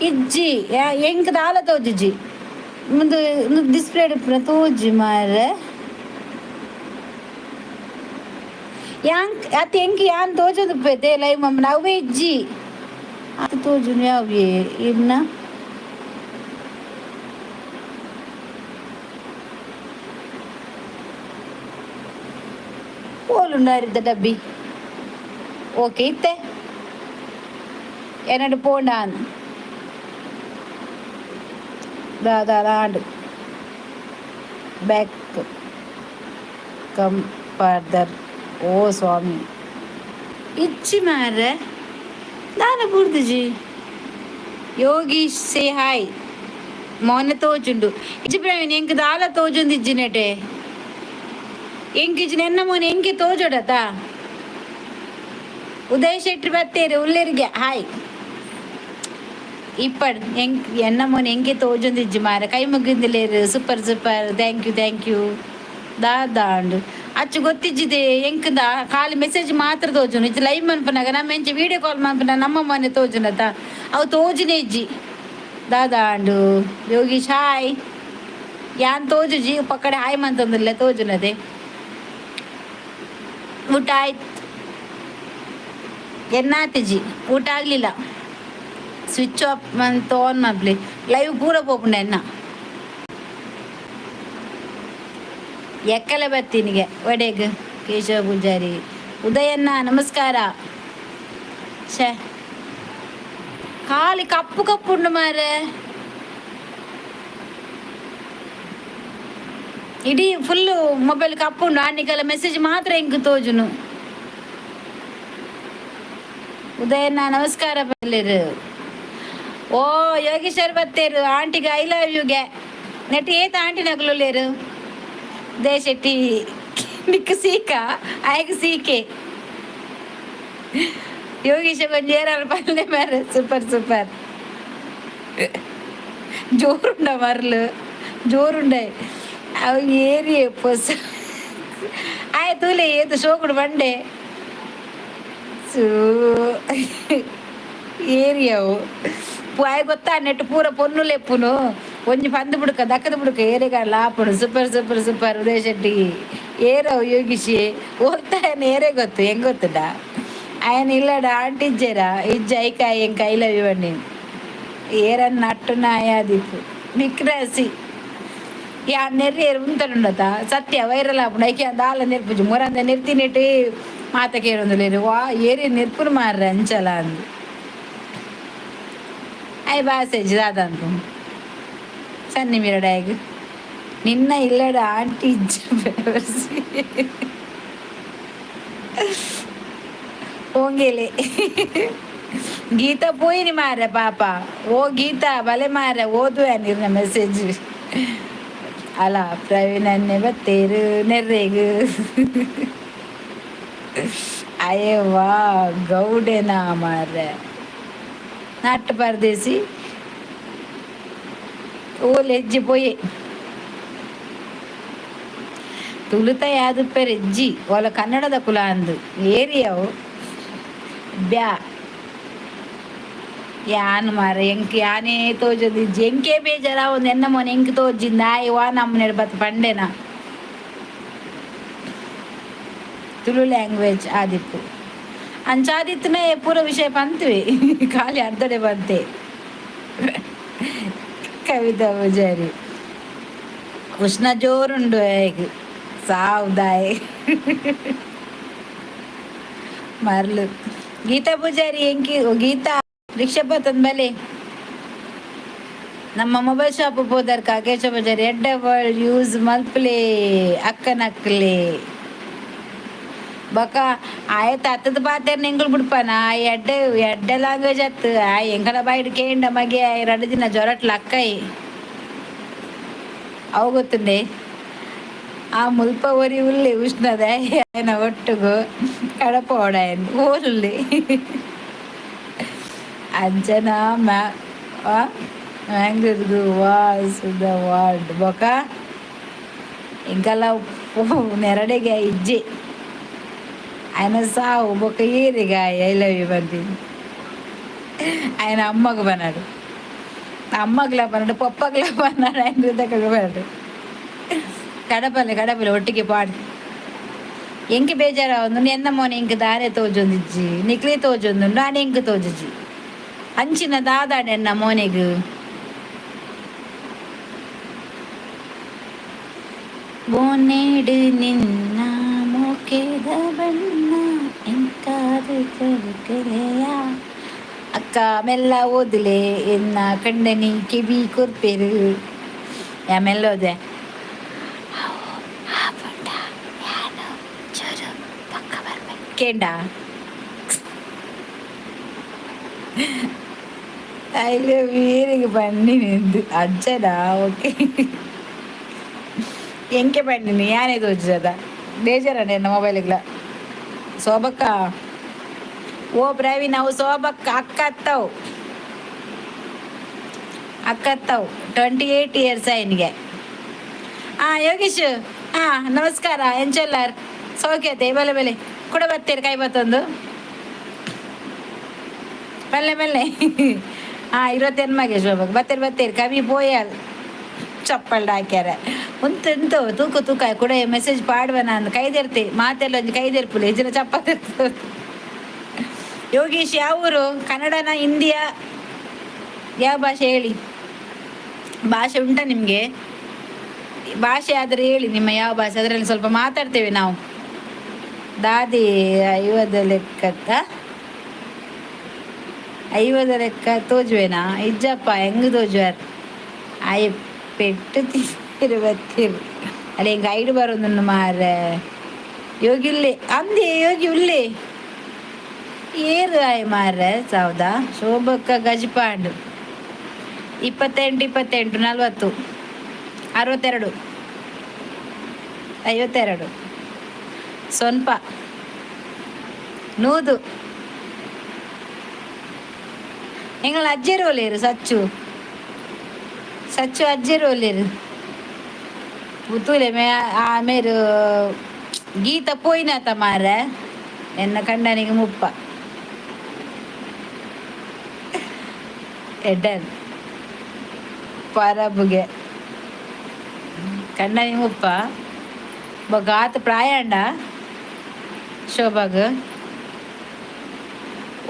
ಇಜ್ಜಿ. ಎಂಕ್ ದಾಲ ತೋಜುಜಿ. ಮುಂದು ಡಿಸ್ಪ್ಲೇ ತೋಜಿ ಮಾರ್ರೆ. ಯಾನ್ ಅತ್ ಎಂಕ್ ಯಾನ್ ತೋಜೊಂದುಪ್ಪೆತೆ ಲೈವ್ ಮಮ್ಮನ ಅವೇ ಇಜ್ಜಿ. ಅತ್ ತೋಜುನು ಯಾವ್ಯೆ ಇರ್ನ? ಪೋಲುಂಡು ಅರಿತ ಡಬ್ಬಿ. ಓಕೆ, ಇತ್ತೆ ಎನ್ನಡು ಪೋಂಡಾನ್ ದಾದ ಬ್ಯಾಕ್ ಕಮ್ ಫರ್ದರ್. ಓ ಸ್ವಾಮಿ, ಇಚ್ಚಿ ಮಾರ್ರೆ, ದಾನ ಬುರ್ದುಜಿ. Yogish, say hi. ಮೋನೆ ತೋಜುಂಡು ಇಜ್ಜಿ ಪ್ರವೀಣ್. ಎಂಕ್ ದಾಲ ತೋಜೊಂದು ಇಜ್ಜಿ ನೆಟೆ. ಎಂಕ್ ಇಜ್ಜಿ. ಎನ್ನ ಮೋನೆ ಎಂಕೆ ತೋಜೊಡತ? ಉದಯ್ ಶೆಟ್ಟಿ ಬತ್ತೇರು ಉಲ್ಲೇರಿಗೆ. ಹಾಯ್. ಇಪ್ಪಡ್ ಎಂಕ್ ಎನ್ನ ಮೋನೆ ಎಂಕೆ ತೋಜೊಂದಿಜ್ಜಿ ಮಾರ. ಕೈ ಮುಗಿಂದಿಲ್ಲೇರು. Super, super, thank you, thank you. ದಾದಾಂಡು ಅಚ್ಚು ಗೊತ್ತಿಜ್ಜಿದೆ. ಎಂಕದ ಖಾಲಿ ಮೆಸೇಜ್ ಮಾತ್ರ ತೋಜುನು. ಇಜ್ಜಿ ಲೈವ್ ಮನ್ಪುನಾಗ ನಮ್ಮ ಎಂಚ ವೀಡಿಯೋ ಕಾಲ್ ಮನ್ಪುನ ನಮ್ಮ ಮನೆ ತೋಜುನತ, ಅವು ತೋಜುನೇ ಇಜ್ಜಿ. ದಾದಾಂಡು ಯೋಗೀಶ್, ಹಾಯ್. ಯಾನ್ ತೋಜುಜಿ, ಪಕ್ಕಡೆ ಹಾಯ್ ಮಂತಂದಿಲ್ಲ ತೋಜುನದೆ. ಊಟ ಆಯ್ತು ಎನ್ನಾತಿಜಿ. ಊಟ ಆಗಲಿಲ್ಲ. ಸ್ವಿಚ್ ಆಫ್ ಮಂತ್ ಆನ್ ಮಲ್ಪಲೆ. ಲೈವ್ ಪೂರ ಪೋಪುಂಡ ಎನ್ನ. ಎಕ್ಕಲೆ ಬತ್ತೀನಿಗೆ ಒಡೆಗ್. ಕೇಶವ ಪೂಜಾರಿ, ಉದಯಣ್ಣ, ನಮಸ್ಕಾರ. ಶೇ, ಖಾಲಿ ಕಪ್ಪು ಕಪ್ಪು ಉಂಡು ಮಾರೆ. ಇಡೀ ಫುಲ್ಲು ಮೊಬೈಲ್ ಕಪ್ಪು ಉಂಡು. ಆನಿಗೆಲ್ಲ ಮೆಸೇಜ್ ಮಾತ್ರ ಎಂಕ್ ತೋಜುನು. ಉದಯಣ್ಣ, ನಮಸ್ಕಾರ ಬಲ್ಲೇರು. ಓ ಯೋಗೇಶ್ವರ್ ಬತ್ತೇರು. ಆಂಟಿಗೆ I love ಯುಗೆ ನೆಟ್ ಏತ್ ಆಂಟಿ ನಗಲುಲ್ಲೇರು. ಉದಯ ಶೆಟ್ಟಿ, ನಿಕ್ ಸೀಕ ಆಯಗ್ ಸೀಕೆ. ಯೋಗೀಶ ಕೊಂಚ ಏರಾರು ಪಲ್ಲೆ ಮಾರೆ. Super super. ಜೋರುಂಡ ಮರ್ಲು, ಜೋರುಂಡೆ ಅವು. ಏರಿಯೆ ಪೊಸ ಆಯ್ ತೂಲೆ, ಏತು ಶೋಕುಡು ಬಂಡೆ ಸೂ ಏರಿಯಾವು. ಆಯ್ ಗೊತ್ತಾ, ನೆಟ್ ಪೂರ ಪೊನ್ನು ಲೆಪ್ಪುನು. ಒಂಜಿ ಪಂದು ಬುಡ್ಕ ದಕ್ಕದ ಬುಡ್ಕ ಏರೆಗಾಲ ಆಪುಂಡು. Super super super. Udaya Shetty ಏರವು. ಯೋಗೀಶಿ ಓದ್ತಾ ಏರೇ ಗೊತ್ತು, ಹೆಂಗ್ ಗೊತ್ತುಂಡ? ఆయన ಇಲ್ಲಡ ಆಂಟಿ ಇಜ್ಜೇರಾ? ಇಜ್ಜ. ಐಕಾಯ್ ಎಂಕ್ I love you ಅಂడి. ಏರನ್ನ ನಟ್ಟುನ ಆಯಾದಿಪ್ಪು ಬಿಕ್ರಾಸಿ ಯಾ ನೆರ್ರಿ ಉಂತನುಂಡತ. ಸತ್ಯ ವೈರಲ್ ಆಪುಂಡು. ಐಕೆ ದಾಲ ನೆರ್ಪುಜಿ ಮೊರಂದ ನೆರ್ತಿನೆಟ್ ಮಾತ ಕೇರೊಂದುಲ್ಲೆರ್. ವಾ, ಏರಿ ನೆರ್ಪುನು ಮಾರ್ರೆ ಅಂಚಲ ಅಂದ್. ಅಯ್ ಬಾಸೆಜ್ ದಾದ ಅನ್ಪು ಸನ್ನಿ ಮಿರಡಾಯಗ್. ನಿನ್ನ ಇಲ್ಲಡ ಆಂಟಿ ಇಜ್ಜ. ಓಂಗೆಲೆ ಗೀತಾ ಪೋಯಿನಿ ಮಾರ್ರೆ ಪಾಪ. ಓ ಗೀತಾ, ಬಲೆ ಮಾರ್ರೆ, ಓದುವೆ ನಿರ್ನ ಮೆಸೇಜ್. ಅಲ್ಲ, ಪ್ರವೀಣ್ ಅನ್ನೆ ಬತ್ತೇರು ನೆರ್ರೆಗ್. ಅಯ್ಯವ್ವಾ, ಗೌಡೆನಾ ಮಾರ್ರೆ? ನಟ್ಟು ಪರದೇಸಿ ಓಲ್ ಹೆಜ್ಜೆ ಪೋಯೆ. ತುಳುತ ಯಾದುಪ್ಪೆರ್ ಇಜ್ಜಿ. ಓಲ ಕನ್ನಡದ ಕುಲ ಅಂದು ಏರಿಯವು ಬ್ಯಾ. ಯಾನ್ ಮಾರ, ಎಂಕ್ ಯಾನೇ ತೋಜೊಂದಿಜ್ಜಿ. ಎಂಕೇ ಬೇಜಾರಾವೊಂದು. ಎನ್ನ ಮೋನೆ ಎಂಕ್ ತೋಜಿಂದ ಆಯ್ ವಾ ನಮ್ಮನೆಡ್ ಬತ್ತ್ ಪಂಡೆನಾ. ತುಳು ಲ್ಯಾಂಗ್ವೇಜ್ ಆದಿಪ್ಪು. ಅಂಚಾದಿತ್ತುನ ಪೂರ ವಿಷಯ ಪಂತುವೆ, ಖಾಲಿ ಅರ್ಧಡೆ ಬಂತೆ. ಕವಿತಾ ಪೂಜಾರಿ, ಕೃಷ್ಣ ಜೋರುಂಡು ಹೇಗ್ ಸಾವುದಾಯ್ ಮರ್ಲು. ಗೀತಾ ಪೂಜಾರಿ, ಎಂಕಿ ಗೀತಾ ರಿಕ್ಷಾ ಬತ್ತಂದ ಬಲೆ. ನಮ್ಮ ಮೊಬೈಲ್ ಶಾಪ್ ಪೋದರ್ಕ. ಕೇಶವ ಪೂಜಾರಿ, ಎಡ್ಡೆ ವರ್ಲ್ಡ್ ಯೂಸ್ ಮಲ್ಪಲೆ ಅಕ್ಕನಕ್ಲೆ. ಬಕ ಆಯ್ ಅತ್ತದ ಪಾತೆರ್ನ ಎಂಕುಲು ಬುಡ್ಪನ. ಆ ಎಡ್ಡೆ ಎಡ್ಡೆ ಲ್ಯಾಂಗ್ವೇಜ್ ಅತ್ತು. ಆ ಎಂಕಲ ಬಾಯಿಡ್ ಕೇಂಡ ಮಗೆ ಆಯ್ ರಡ್ಡ್ ದಿನ ಜ್ವರಟ್ಲ ಅಕ್ಕೈ. ಅವು ಗೊತ್ತುಂಡೆ. ಆ ಮುಲ್ಪ ಒರಿ ಉಲ್ಲೆ ಉಷ್ಣದ, ಆಯನ ಒಟ್ಟುಗು ಕಡಪೋಡಾಯನ್ ಓಲುಲ್ಲೆ ಅಂಚನಾ ಮ್ಯಾ ಮ್ಯಾಂಗ್ಳೂರ್ಗು ವಾಸ್ the world. ಬೊಕ ಎಂಕಲ ನೆರಡೆಗೆ ಇಜ್ಜಿ. ఆయన ಸಾವು ಬೊಕ್ಕ ಏರಿಗ I love you ಪನ್ಪಿನಿ. ఆయన ಅಮ್ಮಗ್ ಪನಡು, ಅಮ್ಮಗ್ಲ ಪನಡು, ಪಪ್ಪಗ್ಲ ಪನಡು, ఆయన ಪನಡು. ಕಡಪಲೆ ಕಡಪಲೆ ಒಟ್ಟಿಗೆ ಪಾಡ್. ಎಂಕ್ ಬೇಜಾರಾವೊಂದುಂಡು. ಎನ್ನ ಮೋನೆ ಎಂಕ್ ದಾನೆ ತೋಜೊಂದಿಜ್ಜಿ. ನಿಕ್ಲೆ ತೋಜೊಂದುಂಡು, ಆಂಡ ಎಂಕ್ ತೋಜುಜಿ. ಅಂಚಿನ ದಾದಾಂಡ ಎನ್ನ ಮೋನೆಗ್. ಮೋನೆಡ್ ನಿನ್ನ ಮೋಕೆದ ಬಣ್ಣ ಎಂಕಾದ್ ಕೊರ್ಕಲೆಯ. ಅಕ್ಕ ಮೆಲ್ಲ ಓದುಲೆ, ಎನ್ನ ಕಂಡನಿ ಕೆಬಿ ಕೊರ್ಪೆರು. ಯಾ ಮೆಲ್ಲ ಓದೆ. ಕೇಂಡ I love ಈರಿಗೆ ಪನ್ನಿನಿ ಅಜ್ಜನಾ? ಓಕೆ, ಎಂಕೆ ಪನ್ನಿನಿ? ಯಾನೇ ತೋಜುಜದ. ಬೇಜಾರಂಡ ಎನ್ನ ಮೊಬೈಲ್ಗ್ಲ. ಶೋಭಕ್ಕ ಓ ಪ್ರವೀಣ್, ಅವು ಶೋಭಕ್ಕ ಅಕ್ಕತ್ತವು ಅಕ್ಕತ್ತವು. 28 ಇಯರ್ಸ್ ಆಯ್ನಿಗೆ. ಹಾಂ ಯೋಗೀಶ್, ಹಾಂ ನಮಸ್ಕಾರ. ಎಂಚೊಲ್ಲಾರ್? ಸೌಖ್ಯತೆ? ಬಲೆ ಬಲೆ, ಕೂಡ ಬರ್ತೀರಿ ಕೈ ಬತ್ತೊಂದು. ಬಲ್ಲೆ ಬಲ್ಲೆ. ಹಾಂ, 28ಗೆ ಶೋಭಕ್ ಬತ್ತೀರಿ ಬತ್ತೀರಿ. ಕವಿ ಪೋಯಲ್, ಚಪ್ಪಲ್ ಹಾಕ್ಯಾರ. ಉಂತ ಎಂತ ತೂಕ ತೂಕ ಕೂಡ ಮೆಸೇಜ್ ಪಾಡುವ. ನಾನು ಕೈದೆರ್ತಿ ಮಾತೆಲ್ಲ ಒಂಜಿ ಕೈದೆರ್ಪುಲೆ ಇಜ್ಜಿನ ಚಪ್ಪಲ್. ಯೋಗೀಶ್, ಯಾವ ಊರು? ಕನ್ನಡನ, ಹಿಂದಿಯ, ಯಾವ ಭಾಷೆ ಹೇಳಿ? ಭಾಷೆ ಉಂಟಾ ನಿಮಗೆ? ಭಾಷೆ ಆದರೆ ಹೇಳಿ, ನಿಮ್ಮ ಯಾವ ಭಾಷೆ, ಅದರಲ್ಲಿ ಸ್ವಲ್ಪ ಮಾತಾಡ್ತೇವೆ ನಾವು. ದಾದಿ ಐವದ ಲೆಕ್ಕತ್ತ, ಐವದ ಲೆಕ್ಕ ತೋಜುವೆನಾ? ಇಜ್ಜಪ್ಪ, ಹೆಂಗ್ ತೋಜುವಾರ್? ಆಯ್ ಪೆಟ್ಟು ತಿರು ಬತ್ತೀರು ಅಲ್ಲ. ಹಿಂಗೆ ಐಡು ಬರೋದನ್ನು ಮಾರ್ರೆ. ಯೋಗಿ ಉಲ್ಲೆ ಅಂದೆ, ಯೋಗಿ ಉಲ್ಲೆ ಏರು ಆಯ್ ಮಾರ್ರೆ. ಹೌದಾ? ಶೋಭಕ್ಕ ಗಜಪಾಂಡು. 28, 28, 40, 62, 52, ಸ್ವಲ್ಪ ನೂದು. ಎಂಗಳ ಅಜ್ಜೆರು ಒಲ್ಲೇರು? ಸಚ್ಚು ಸಚ್ಚು ಅಜ್ಜೆರು ಒಲ್ಲೇರು? ತೂಲೆ ಮೇ ಆ ಮೇರು ಗೀತ ಪೋಯಿನಾತ ಮಾರ್ರೆ. ಎನ್ನ ಕಂಡನಿಗೆ 30. ಎಡ್ಡನ್ ಪರಬುಗೆ ಕಂಡನಿಗೆ 30. ಬೊಕ್ಕ ಆತ ಪ್ರಾಯಾಂಡ ಶೋಭಾಗ್.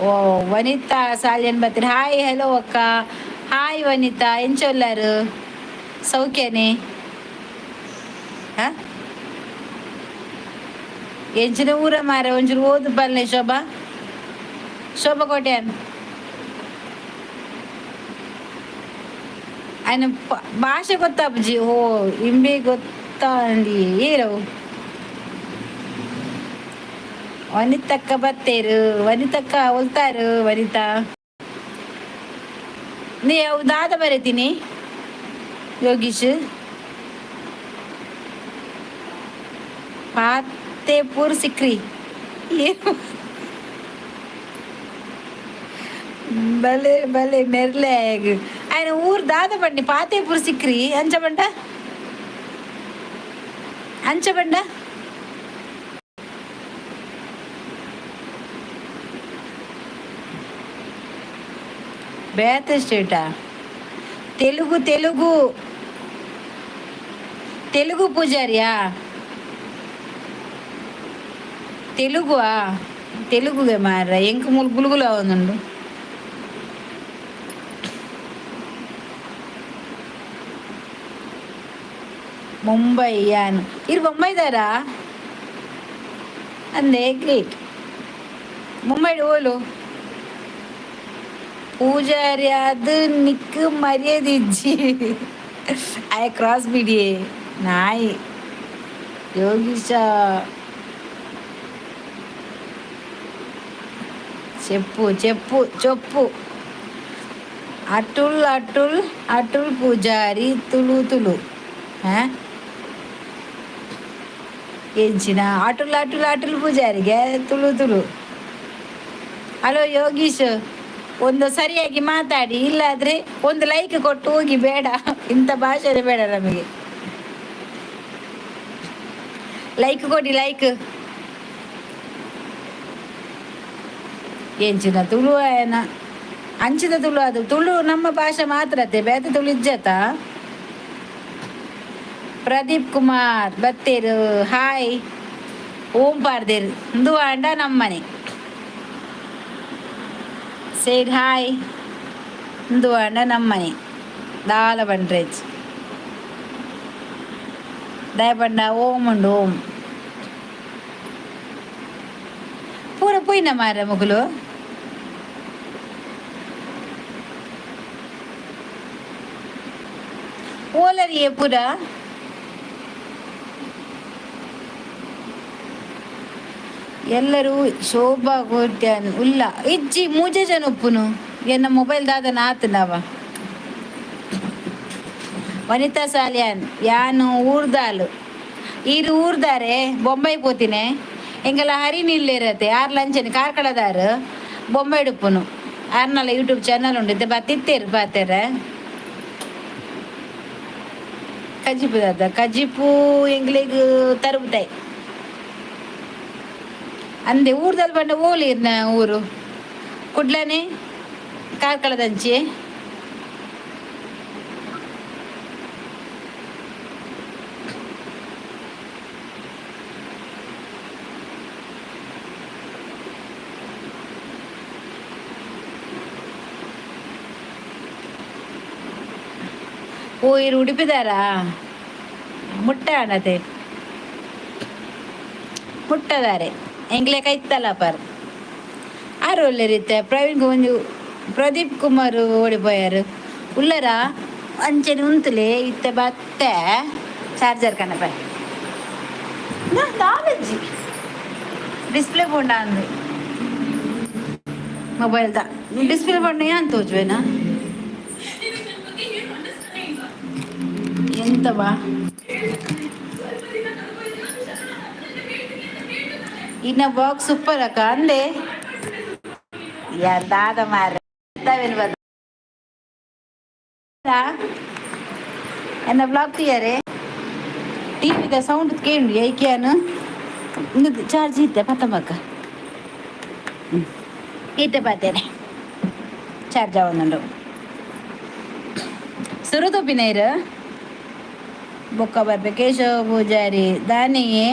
ಓ ವನಿತಾ ಸಾಲಿಯನ್ ಬರ್ತೀರಿ. ಹಾಯ್, ಹಲೋ ಅಕ್ಕ. ಹಾಯ್ ವನಿತಾ, ಎಂಚೊಲ್ಲಾರು? ಸೌಖ್ಯನೇ? ಹಾ, ಎಂಚಿನ ಊರ ಮಾರ? ಒಂಚೂರು ಓದು ಬಲ್ಲೆ ಶೋಭಾ. ಶೋಭಾ ಕೋಟ್ಯಾನ್ ఆయన ಭಾಷೆ ಗೊತ್ತಾಪುಜಿ. ಓ ಇಂಬೆ ಗೊತ್ತಾಂಡಿ ಏರವು. ವನಿತಕ್ಕ ಬತ್ತೇರು. ವನಿತಕ್ಕ ಒಲ್ತಾರು? ವನಿತಾ, ನೀವು ದಾದ ಬರೀತೀನಿ. ಯೋಗೀಶ್, ಫಾತೇಪುರ್ ಸಿಕ್ರಿ. ಏನು ಬಲೆ ಬಲೆ ಮೆರ್ಲೆ. ఆయన ಊರು ದಾದ ಬಂಡಿ? ಫಾತೇಪುರ್ ಸಿಕ್ರಿ ಅಂಚ ಬಂಡ, ಅಂಚ ಬಂಡ. ಬೇತೆ ಸ್ಟೇಟಾ? తెలుగు తెలుగు తెలుగు ಪೂಜಾರಿಯಾ? తెలుగువా? తెలుగుಗೆ ಮಾರ್ರೆ, ಎಂಕ್ ಮೂಲು ಗುಲುಗುಲ ಆವೊಂದುಂಡು. ಮುಂಬೈ ಯಾನ್ ಇರು ಬೊಂಬೈದಾರಾ ಅಂದೆ. ಗ್ರೇಟ್. ಮುಂಬೈ ಓಲು? ಪೂಜಾರಿ ಅದು ನಿಕ್ ಮರ್ಯಾದೆ ಇಜ್ಜಿ. I cross ಬಿಡಿಯೇ ನಾಯಿ. ಯೋಗೀಶ, చెప్పు చెప్పు చెప్పు. అటుల్ అటుల్ అటుల్ ಪೂಜಾರಿ ತುಳು ತುಳು. ಎಂಚಿನ ಅಟುಲ್ ಅಟುಲ್ ಅಟುಲ್ ಪೂಜಾರಿಗೆ ತುಳು ತುಳು? ಹಲೋ ಯೋಗೀಶ್, ಒಂದು ಸರಿಯಾಗಿ ಮಾತಾಡಿ, ಇಲ್ಲಾದ್ರೆ ಒಂದು ಲೈಕ್ ಕೊಟ್ಟು ಹೋಗಿ. ಬೇಡ, ಇಂಥ ಭಾಷೆ ಬೇಡ ನಮಗೆ. ಲೈಕ್ ಕೊಡಿ, ಲೈಕ್. ಎಂಚಿನ ತುಳು ಏನ? ಅಂಚಿದ ತುಳು ಅದು. ತುಳು ನಮ್ಮ ಭಾಷೆ ಮಾತ್ರ ಅತ್ತೆ, ಬೇತೆ ತುಳು ಇಜ್ಜತ. ಪ್ರದೀಪ್ ಕುಮಾರ್ ಬತ್ತೇರು. ಹಾಯ್. ಓಂ ಪಾರ್ದೇರು ಇಂದು ಅಂಡ ನಮ್ಮನೆ ಸೇಡ್. ಹಾಯ್. ಇಂದು ಅಂಡ ನಮ್ಮನೆ ದಾಲ ಬಂಡ್ರೇಜ್ ದಯಪಂಡ ಓಂ ಉಂಡು ಓಂ ಪೂರ ಪೋಯಿನ ಮಾರ ಮೊಗಲು. ಓಲರಿಯೇ ಪೂರ? ಎಲ್ಲರೂ ಶೋಭಾ ಕೋಟ್ಯಾನ್ ಉಲ್ಲ. ಇಜ್ಜಿ, ಮೂಜೆ ಜನ ಉಪ್ಪುನು. ಎನ್ನ ಮೊಬೈಲ್ ದಾದ ನಾತನವ. ವನಿತಾ ಸಾಲಿಯಾನ್, ಯಾನು ಊರ್ದಾಲು. ಈರು ಊರ್ದಾರೆ, ಬೊಂಬೈ ಪೋತಿನೆ. ಎಂಗಲ ಹರಿ ನಿಲ್ಲಿರತ್ತೆ. ಆರ್ ಲಂಚನೆ ಕಾರ್ಕಳದಾರು. ಬೊಂಬೆ ಇಡುಪ್ಪುನು. ಆರ್ನಲ್ಲ ಯೂಟ್ಯೂಬ್ ಚಾನಲ್ ಉಂಡು. ಇತ್ತೆ ಬತ್ತಿತ್ತೇರು ಪಾತೆರ. ಕಜಿಪು ದಾದ? ಕಜಿಪು ಎಂಗ್ಲೆಗ್ ತರುಬುತಾಯಿ ಅಂದೆ. ಊರ್ದಲ್ಲಿ ಬಂಡ ಓಲಿ ಇರ್ನ ಊರು? ಕುಡ್ಲನೆ, ಕಾರ್ಕಳದಂಚಿ. ಓ, ಇರು ಉಡುಪಿದಾರಾ? ಮುಟ್ಟ ಅಣತೆ ಮುಟ್ಟದಾರೆ. ಎಂಗ್ಲೆ ಕೈತಲ್ಲ ಪರ್ ಆರು ಒಳ್ಳೆ. ಪ್ರವೀಣ್ ಒಂಜಿ ಪ್ರದೀಪ್ ಕುಮಾರ್ ಓಡಿಪೋಯಾರು. ಉಲ್ಲರ? ಅಂಚನೆ ಉಂತುಲೆ. ಇತ್ತೆ ಬತ್ತೆ. ಚಾರ್ಜರ್ ಕನಪ ದಾಲಜ್ಜಿ. ಡಿಸ್ಪ್ಲೇ ಪೋಂಡ ಅಂದು ಮೊಬೈಲ್ ದ ಡಿಸ್ಪ್ಲೇ ಪೋಂಡ ಯಾನ್ ತೋಜುವೆನಾ? ಎಂತ ಬಾ ಇನ್ನ ಬಾಕ್ಸ್ ಸೂಪರ್ ಅಕ್ಕ ಅಂದೆ. ದಾದ ಮಾರ. ಎನ್ನ ಬ್ಲಾಗ್ ತೀಯರೆ ಟಿವಿದ ಸೌಂಡ್ ಕೇಂಡು ಏಕ್ಯಾನು. ಚಾರ್ಜ್ ಇತ್ತೆ ಪತ್ತಂಬಕ್ಕ ಇತ್ತೆ ಪಾತೇನೆ. ಚಾರ್ಜ್ ಆವೊಂದುಂಡು. ಸುರು ತೂಪಿನೈರ್ ಬೊಕ್ಕ ಬರ್ಪೆ. ಕೇಶವ ಪೂಜಾರಿ ದಾನಿಯೇ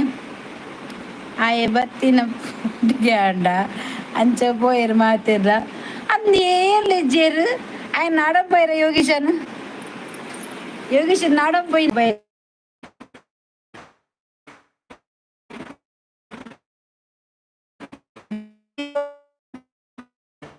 ಆಯೆ ಬತ್ತಿನ ಆಂಡ ಅಂಚ ಪೋಯೆರ್ ಮಾತೆರ್ರ ಅಂದ್ ಏರ್ಲೆಜ್ಜೆರ್. ಆಯೆ ನಾಡಂ ಪೋಯೆರ? ಯೋಗೀಶನ್, ಯೋಗೀಶನ್ ನಾಡಂ ಪೋಯಿ.